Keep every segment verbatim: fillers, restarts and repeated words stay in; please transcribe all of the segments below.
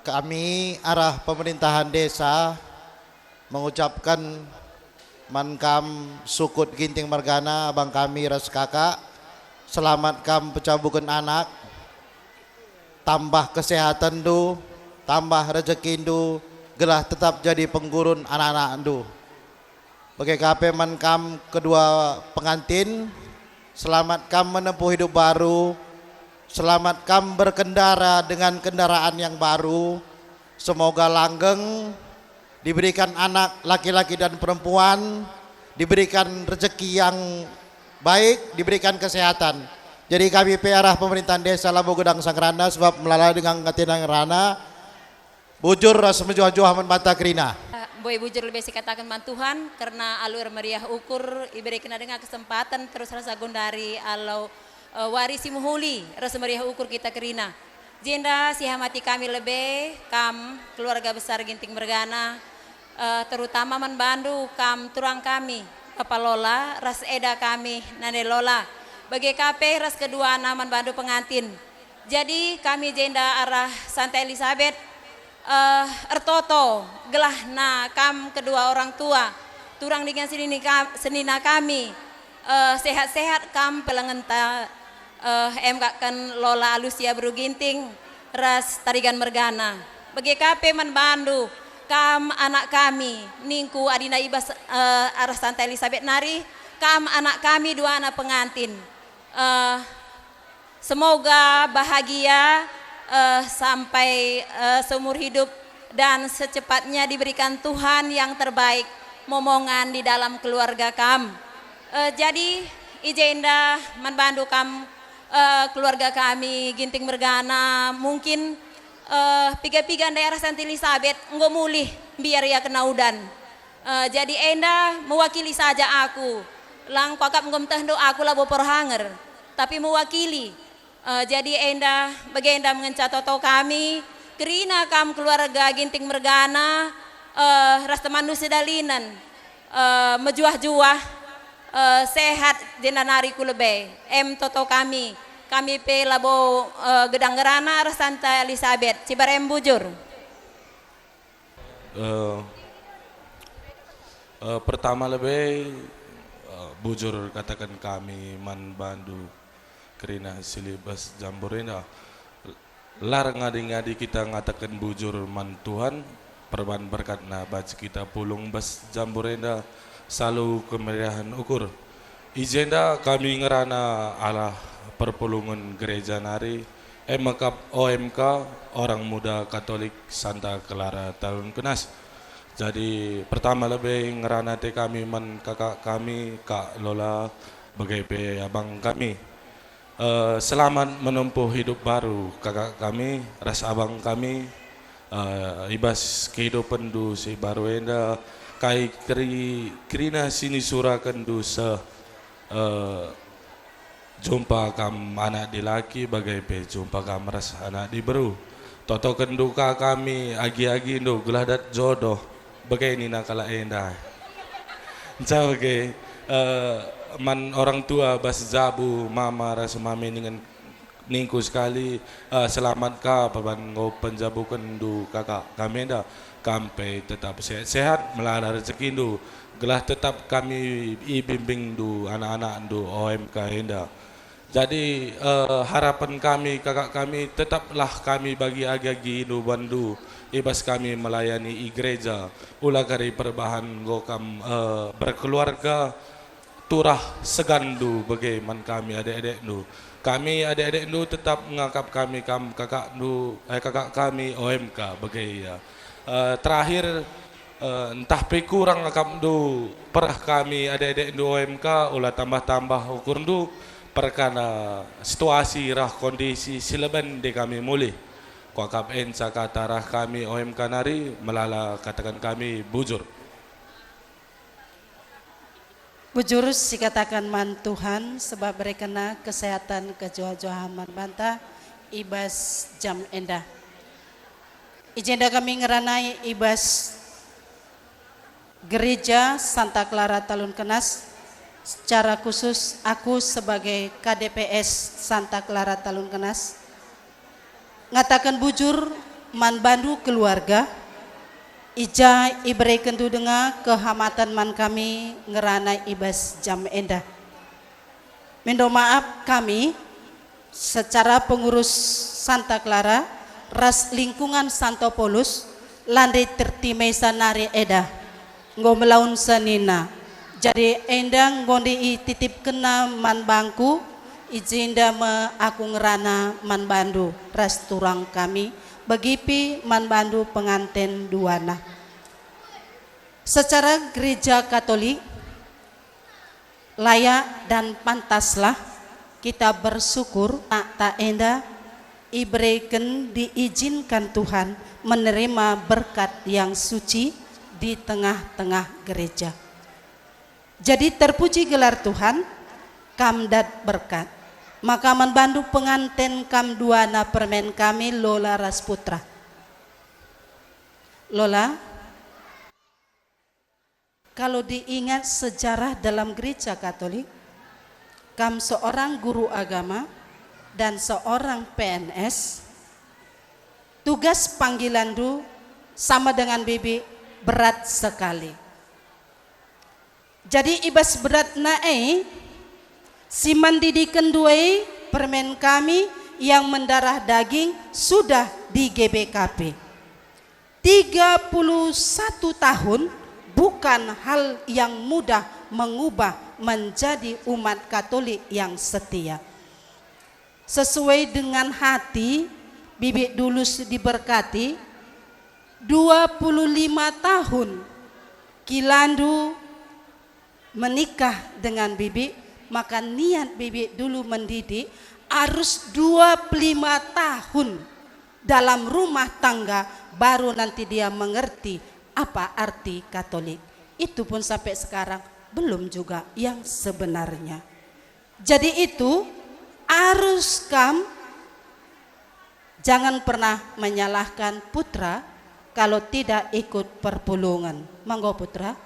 Kami arah pemerintahan desa mengucapkan man kam sukut Ginting mergana, abang kami ras kakak, selamat kam pecabuken anak, tambah kesehatenndu, tambah rejekindu, gelah tetap jadi penggurun anak-anakndu. Bage ka pe man kam kedua pengantin, selamat kam menempuh hidup baru, selamat kam berkendara dengan kendaraan yang baru. Semoga langgeng, diberikan anak laki-laki dan perempuan, diberikan rezeki yang baik, diberikan kesehatan. Jadi kami pe arah pemerintahan desa labo gedang sang rana, sebab melala dengan ngatina rana, bujur ras mejuah-juah man banta kerina. Mbue bujur lebe sikataken man Tuhan, kerna alu ermeriah ukur iberekenNa denga kesempaten terus rasa gundari alu, eh, wari si mehuli ras meriah ukur kita kerina. Jenda sihamati kami lebe, kam keluarga besar Ginting mergana, eh, terutama man bandu kam turang kami, Bapa Lola, ras eda kami, Nande Lola. Bage ka pe ras keduana man bandu pengantin. Jadi kami jenda arah Santa Elisabet, eh, ertoto gelahna kam kedua orang tua, turang dingen senina ka-, senina kami, eh, sehat-sehat kam pelengenta, eh, em kak ken Lola Alusia beru Ginting ras Tarigan mergana. Bage ka pe man bandu, kam anak kami, ningku adina ibas, eh, arah Santa Elisabet nari, kam anak kami duana pengantin. Eh, Semoga bahagia, eh, sampai, eh, seumur hidup dan secepatnya diberikan Tuhan yang terbaik momongan di dalam keluarga kam. Eh, jadi, i jenda man bandu kam, eh, keluarga kami Ginting mergana, mungkin, eh, piga-piga ndai arah Santa Elisabet enggo mulih mbiar ia kena udan. Eh, jadi enda mewakili saja aku. Lang kuakap enggo metehndu aku labo perhanger, tapi mewakili. Eh, jadi enda, bagenda ngenca toto kami, kerina kam keluarga Ginting mergana, eh, ras temannu sedalinen, eh, mejuah-juah, eh, sehat jenda nari ku lebe. Em toto kami, kami pe labo, eh, gedang ngerana ras Santa Elisabet, cibar em bujur. Eh, eh, pertama lebe, eh, bujur kataken kami man bandu kerina si libas jambur enda. Lar ngadi-ngadi kita ngataken bujur man Tuhan, perban berkatna banci kita pulung bas jambur enda salu kemeriahen ukur. I jenda kami ngerana arah perpulungen gereja nari, e mekap O M K, Orang Muda Katolik Santa Clara Talun Kenas. Jadi, pertama lebe ngerana ate kami man kakak kami, Kak Lola, bage pe abang kami. Eh, selamat menempuh hidup baru, kakak kami, ras abang kami. Eh, i bas kehidupenndu si baru enda, kai keri-, kerina si nisurakenndu seh, eh, jumpa kam anak dilaki, bage pe jumpa kam ras anak diberu. Totokenndu ka kami agi-agindu gelah dat jodoh, bage nina kalak enda. Nca bage, eh, man orang tua bas jabu, mama ras mami ningen ningku sekali, eh, selamat ka perban enggo penjabukenndu kakak kami enda. Kam pe tetap sehat-sehat, melala rejekindu, gelah tetap kami ibimbingndu anak-anakndu O M K enda. Jadi, eh, harapen kami, kakak kami, tetaplah kami bagi agi-agindu bandu, i bas kami melayani i gereja. Ula kari perbahan enggo kam, eh, berkeluarga, turah seganndu bage man kami adik-adikndu. Kami adik-adikndu tetap ngakap kami kam kakakndu, eh, kakak kami O M K bage ia. Eh, terakhir, eh, ntah pe kurang akapndu perah kami adik-adikndu O M K, ula tambah-tambah ukurndu perkara situasi rah kondisi si leben de kami mulih. Kuakap enca kata rah kami O M K nari, melala kataken kami bujur. Bujur sikataken man Tuhan, sebab berekenNa kesehatan kejuah-juahan man banta i bas jam enda. I jenda kami ngeranai i bas Gereja Santa Clara Talun Kenas, secara khusus aku sebagai K D P S Santa Clara Talun Kenas, ngataken bujur man bandu keluarga, i ja iberekenndu denga kehamaten man kami ngerana i bas jam enda. Mindo maap kami, secara pengurus Santa Clara ras lingkungan Santo Paulus, la ndeterti misa nari eda, enggo melaun senina. Jadi enda enggo ititipkenna man bangku, i jenda me aku ngerana man bandu ras turang kami, bagi pe man bandu penganten duana. Secara Gereja Katolik, layak dan pantaslah kita bersyukur, anak-anak enda ibereken, diizinkan Tuhan menerima berkat yang suci di tengah-tengah gereja. Jadi terpuji gelar Tuhan, kam dat berkat. Maka man bandu penganten kam duana permen kami, Lola ras Putra. Lola, kalau diingat sejarah dalam Gereja Katolik, kam seorang guru agama dan seorang P N S, tugas panggilanndu sama dengan bibi berat sekali. Jadi i bas beratna e, si man didikenndu e permen kami yang mendarah daging sudah di G B K P. Tiga puluh satu tahun bukan hal yang mudah mengubah menjadi umat Katolik yang setia. Sesuai dengan hati, bibi dulu diberkati, dua puluh lima tahun kilandu menikah dengan bibi, maka niat bibi dulu mendidik arus dua puluh lima tahun dalam rumah tangga, baru nanti dia mengerti apa arti Katolik. Itu pun sampai sekarang belum juga yang sebenarnya. Jadi itu arus kam jangan pernah menyalahkan Putra kalau tidak ikut perpulungen. Manggo Putra.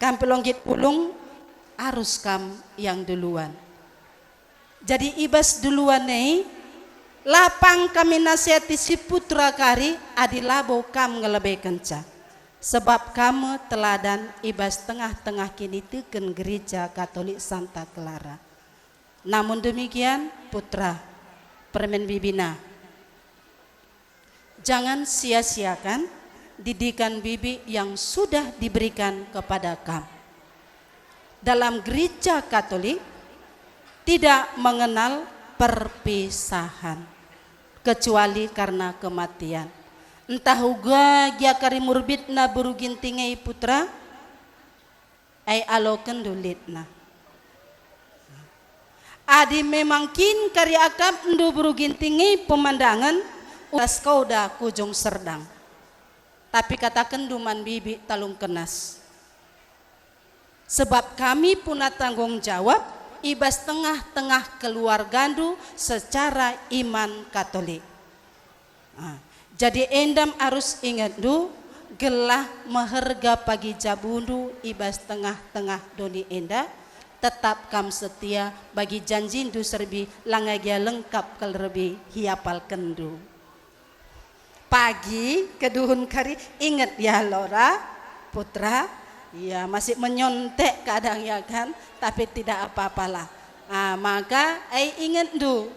Kam pe la nggit pulung, arus kam yang duluan. Jadi i bas duluan e, la pang kami nasihati si Putra kari adi labo kam ngelebekenca. Sebab kam me teladan i bas tengah-tengah kiniteken Gereja Katolik Santa Clara. Namun demikian, Putra, permen bibina. Jangan sia-siakan didikan bibi yang sudah diberikan kepada kam. Dalam Gereja Katolik tidak mengenal perpisahan, kecuali karena kematian. Ntah uga gia kari murbitna beru Ginting e, Putra, ai alokenndu litna. Adi memang kin kari akapndu beru Ginting e pemandangen, uras kau da ku Ujung Serdang. Tapi katakenndu man bibi Talun Kenas. Sebab kami puna tanggung jawab i bas tengah-tengah keluargandu secara iman Katolik. Ah, jadi endam arus ingetndu, gelah meherga pagi jabundu i bas tengah-tengah doni enda, tetap kam setia bagi janjindu serbi, langa gia lengkap kal rebe hiapalkenndu. Pagi keduhun kari, inget ya, Lora, Putra, ya masih menyontek kadang ya kan, tapi tidak apa-apalah. Ah, maka ai ingetndu,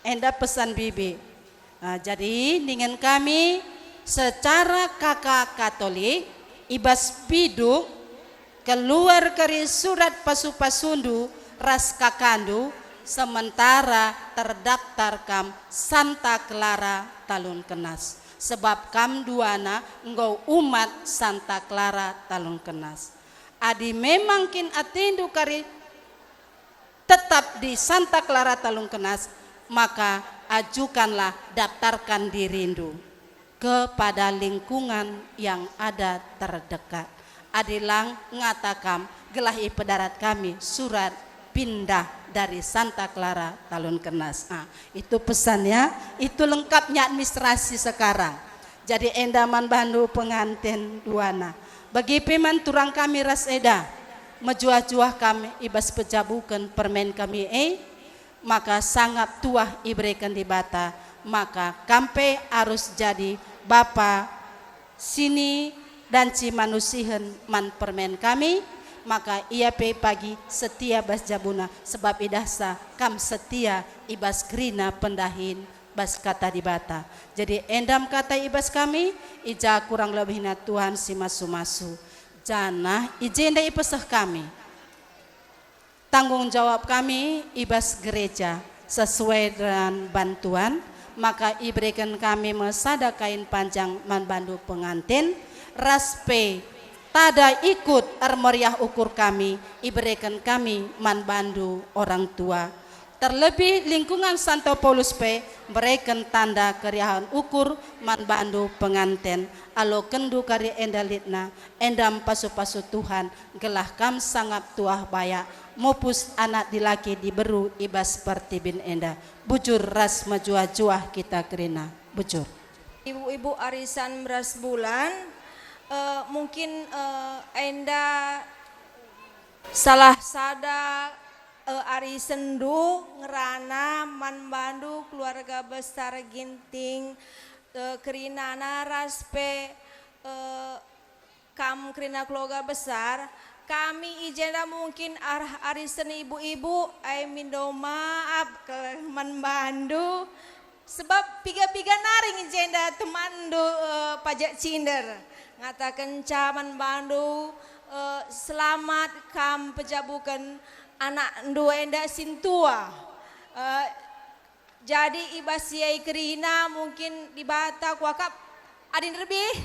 enda pesan bibi. Ah, jadi ningen kami secara K K Katolik, i bas piduk, keluar kari surat pasu-pasundu ras kakandu, sementara terdaftar kam Santa Clara Talun Kenas. Sebab kam duana enggo umat Santa Clara Talun Kenas. Adi memang kin atendu kari tetap di Santa Clara Talun Kenas, maka ajukanlah, daftarkan dirindu kepada lingkungan yang ada terdekat. Adi lang ngata kam, gelah ipedarat kami surat pindah dari Santa Clara Talun Kenas. Ah, itu pesannya, itu lengkapnya administrasi sekarang. Jadi enda man bandu penganten duana. Bagi pe man turang kami ras eda, mejuah-juah kami i bas pejabuken permen kami e, maka sangap tuah ibereken Dibata Maka kam pe arus jadi bapa sini dan si manusihen man permen kami, maka ia pe pagi setia bas jabuna, sebab idahsa kam setia i bas kerina pendahin bas Kata Dibata. Jadi endam kata i bas kami, i ja kurang lebihna Tuhan si masu-masu. Janah i jenda ipeseh kami tanggung jawab kami i bas gereja sesuai dengan bantuan, maka ibereken kami me sada kain panjang man bandu penganten, ras pe tada ikut ermeriah ukur kami ibereken kami man bandu orang tua. Terlebih lingkungan Santo Paulus pe mbereken tanda keriahen ukur man bandu penganten. Alokenndu kari enda litna, enda mpasu-pasu Tuhan, gelah kam sangap tuah bayak, mupus anak dilaki diberu i bas pertiben enda. Bujur ras mejuah-juah kita kerina. Bujur. Ibu-ibu arisan beras bulan, eh, mungkin, eh, enda salah sada, eh, arisenndu ngerana man bandu keluarga besar Ginting, eh, kerinana ras pe, eh, kam kerina keluarga besar, kami i jenda mungkin arah arisen ibu-ibu, ai mindo maaf kal man bandu, sebab piga-piga nari i jenda temanndu, eh, pajak cinder. Ngatakenca man bandu, eh, selamat kam pejabuken anakndu enda sintua. Eh, Jadi i bas si e kerina mungkin Dibata kuakap adi nderbih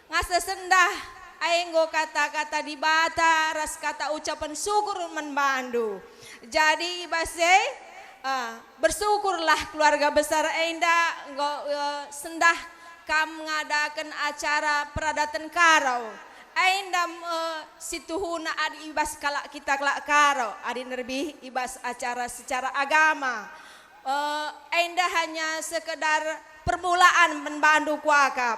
ngasa sendah, ai enggo kata-kata Dibata ras kata ucapen syukur man bandu. Jadi i bas e, ah, bersyukurlah keluarga besar enda enggo, eh, sendah kam ngadaken acara peradaten Karo. Enda, eh, situhuna adi i bas kalak kita kalak Karo, adi nderbih i bas acara secara agama. Eh, enda hanya sekedar permulaan man bandu kuakap.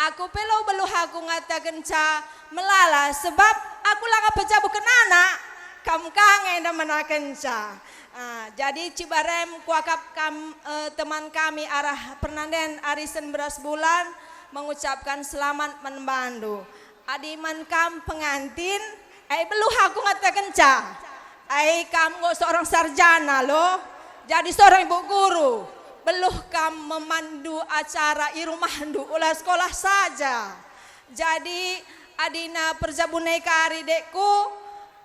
Aku pe la beluh aku ngatakenca melala, sebab aku langa pejabuken anak, kam ka nge enda menakenca. Ah, jadi Cibarem kuakap kam, eh, teman kami arah pernanden arisen beras bulan mengucapkan selamat man bandu. Adi man kam pengantin, ai beluh aku ngatakenca. Ai kam enggo seorang sarjana lo, jadi seorang ibu guru. Beluh kam memandu acara i rumahndu, ula sekolah saja. Jadi, adina perjabun e kari dekku,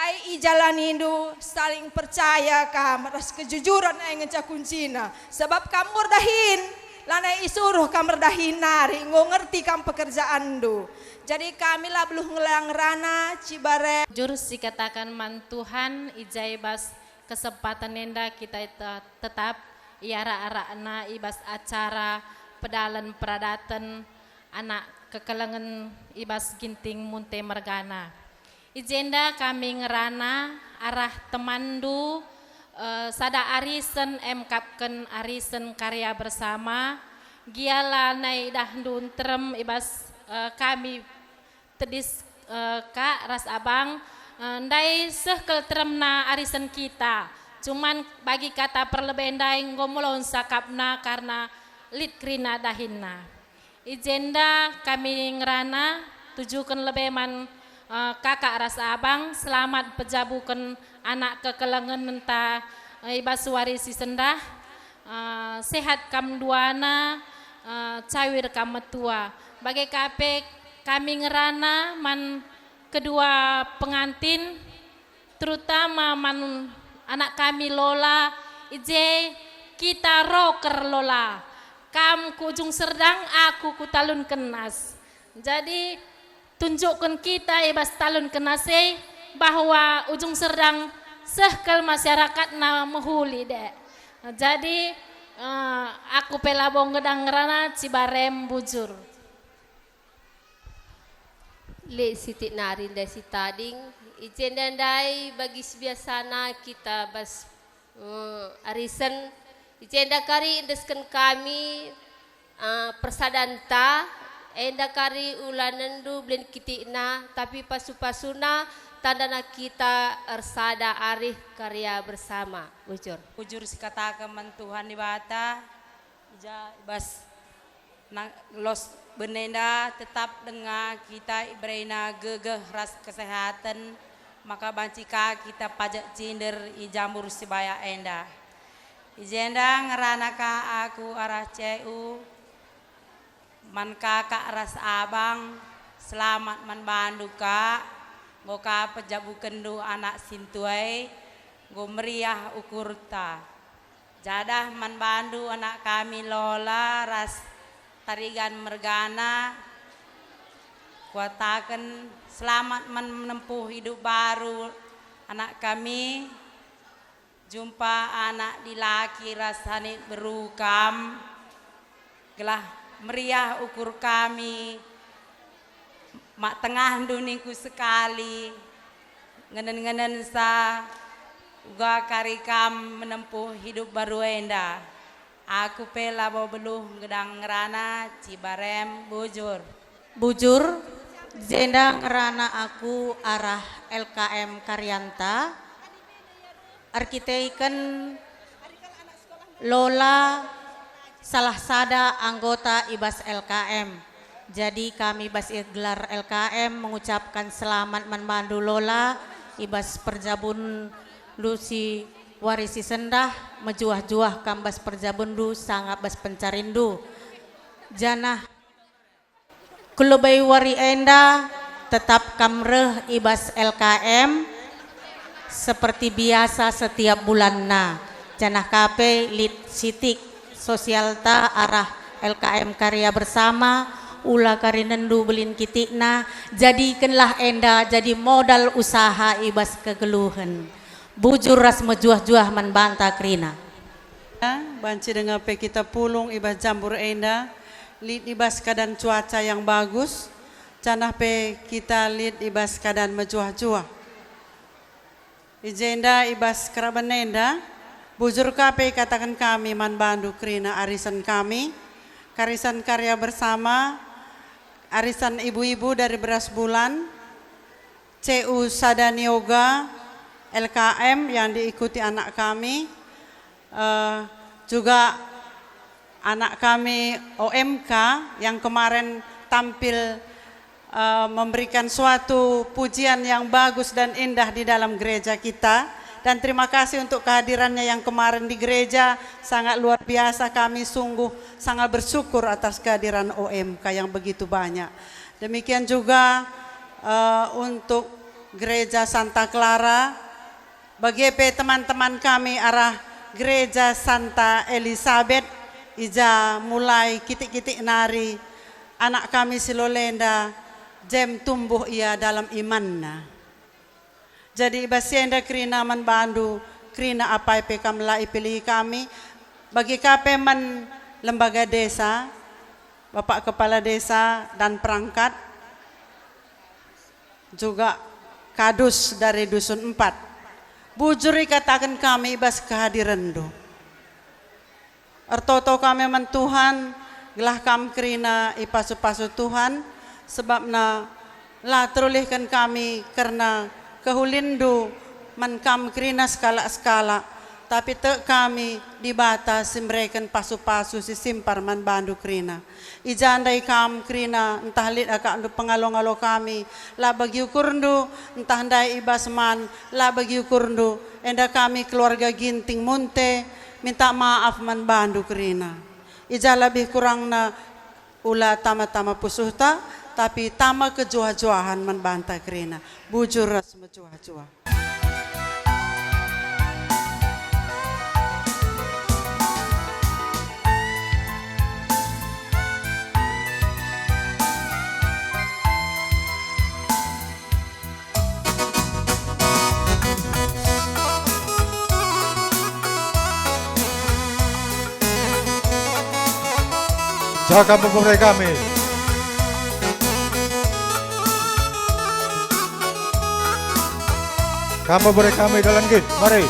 ai ijalanindu saling percaya kam ras kejujuran ai ngenca kuncina. Sebab kam enggo erdahin, lanai isuruh kam erdahin nari, enggo ngerti kam pekerjaanndu. Jadi kami la beluh ngelang rana Cibarem. Jur sikataken man Tuhan i jai bas kesempaten enda kita te-, tetap iarak-arakna i bas acara pedalen peradaten anak kekelengen i bas Ginting Munte mergana. I jenda kami ngerana arah temanndu, eh, sada arisen emkapken arisen karya bersama, gia lanai idahndu nterem i bas, eh, kami tedis, eh, kak ras abang, eh, ndai seh kal teremna arisen kita. Cuman bagi kata perlebe ndai enggo melon sakapna karna lit kerina dahinna. I jenda kami ngerana tujuken lebe man, eh, kakak ras abang, selamat pejabuken anak kekelengenta, eh, i bas wari si sendah. Eh, sehat kam duana, eh, cawir kam metua. Bage ka pe kami ngerana man kedua pengantin, terutama man anak kami Lola, i je kita roker Lola. Kam ku Ujung Serdang, aku ku Talun Kenas. Jadi, tunjukken kita i bas Talun Kenas e bahwa Ujung Serdang seh kal masyarakatna mehuli, dek. Jadi, eh, aku pe labo ngedang ngerana Cibarem bujur. Lit sitik nari ndai si tading, i jenda ndai bagi si biasana kita bas, eh, arisen, i jenda kari endesken kami, eh, persadanta, enda kari ulanenndu belin kitikna, tapi pasu-pasuna tandana kita ersada arih karya bersama. Bujur. Bujur sikataken man Tuhan Dibata. Ja, i bas na-, los bene enda tetap denga kita iberena gegeh ras kesehaten, maka banci ka kita pajak cinder i Jambur Sibaya enda. I jenda ngerana ka aku arah C U man kakak ras abang, selamat man bandu, Kak, enggo ka pejabukenndu anak sintuai, enggo meriah ukurta. Jadah man bandu anak kami Lola ras Tarigan mergana, kuataken selamat man menempuh hidup baru anak kami, jumpa anak dilaki ras hanit beru kam, gelah meriah ukur kami. Mak tengahndu ningku sekali, ngenen-ngenensa uga kari kam menempuh hidup baru enda. Aku pe labo beluh ngedang ngerana Cibarem bujur. Bujur, jenda ngerana aku arah L K M Karyanta. Erkiteken Lola salah sada anggota i bas L K M. Jadi kami bas gelar L K M mengucapkan selamat man bandu Lola i bas perjabunndu si wari si sendah, mejuah-juah kam bas perjabunndu sanga bas pencarinndu. Janah Ku lebe wari enda, tetap kam reh i bas L K M seperti biasa setiap bulanna, janah ka pe lit sitik sosialta arah L K M Karya Bersama, ula karinenndu belin kitikna, jadikenlah enda jadi modal usaha i bas kegeluhen. Bujur ras mejuah-juah man banta kerina. Banci denga pe kita pulung i bas Jambur enda, lit i bas keadaan cuaca yang bagus, janah pe kita lit i bas keadaan mejuah-juah. I jenda i bas keraben enda, bujur ka pe ikataken kami man bandu kerina arisan kami, Karisan Karya Bersama, arisan ibu-ibu dari Beras Bulan, C U Sada Nioga, L K M yang diikuti anak kami, eh, juga anak kami O M K yang kemarin tampil, eh, memberikan suatu pujian yang bagus dan indah di dalam gereja kita. Dan terima kasih untuk kehadirannya yang kemarin di gereja, sangat luar biasa, kami sungguh sangat bersyukur atas kehadiran O M K yang begitu banyak. Demikian juga, eh, untuk Gereja Santa Clara, bage pe teman-teman kami arah Gereja Santa Elisabet, i ja mulai kitik-kitik nari anak kami si Lola enda, jem tumbuh ia dalam imanna. Jadi i bas si enda kerina man bandu, kerina apai pe kam la ipilihi kami, bagi ka pe man lembaga desa, Bapak Kepala Desa dan perangkat, juga kadus dari Dusun Empat. Bujur ikataken kami i bas kehadirenndu. Ertoto kami man Tuhan, gelah kam kerina ipasu-pasu Tuhan, sebabna la terulihken kami kerna kehulinndu man kam kerina sekalak-sekalak, tapi tek kami Dibata si mereken pasu-pasu si simpar man bandu kerina. I ja ndai kam kerina, ntah lit akapndu pengalo-ngalo kami, la bagi ukurndu, ntah ndai i bas man, la bagi ukurndu, enda kami keluarga Ginting Munte, minta maaf man bandu kerina. I ja lebih kurangna ula tama-tama pusuhta, tapi tama kejuah-juahan man banta kerina. Bujur ras mejuah-juah. Jaga pemere kami. Kam pemere kami dalan nggit, mari.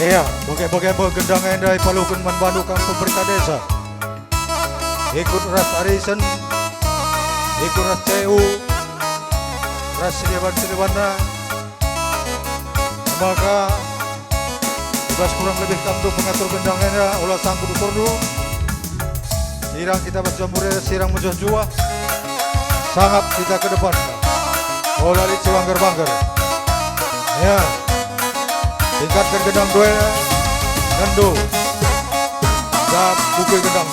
Ia, bage-bage me gendang enda ipaluken man bandu kam pemerintah desa. Ikut ras arisen, ikut ras C U, ras seniman-senimanna. Maka, i bas kurang lebih kam tu pengatur gendang enda, ola sangkut ukurndu. Sirang kita bas jambu raya, sirang mejuah-juah. Sangap kita ke depan. Ola lit si bangger-bangger. Ya. Tingkatken gendang dua. Ngendu. Dap bukui gendang.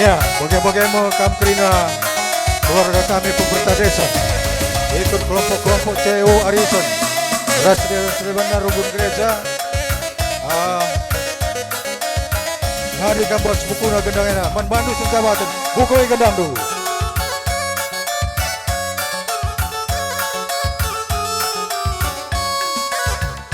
Ya, bage-bage me kam kerina keluarga kami pemerintah desa. Ikut kelompok-kelompok C U arisen. Ras seniman-senimanna runggun gereja. Ah, ngadi kam bas bukuna gendang ena. Man bandu sengkabaten. Bukui gendang dulu.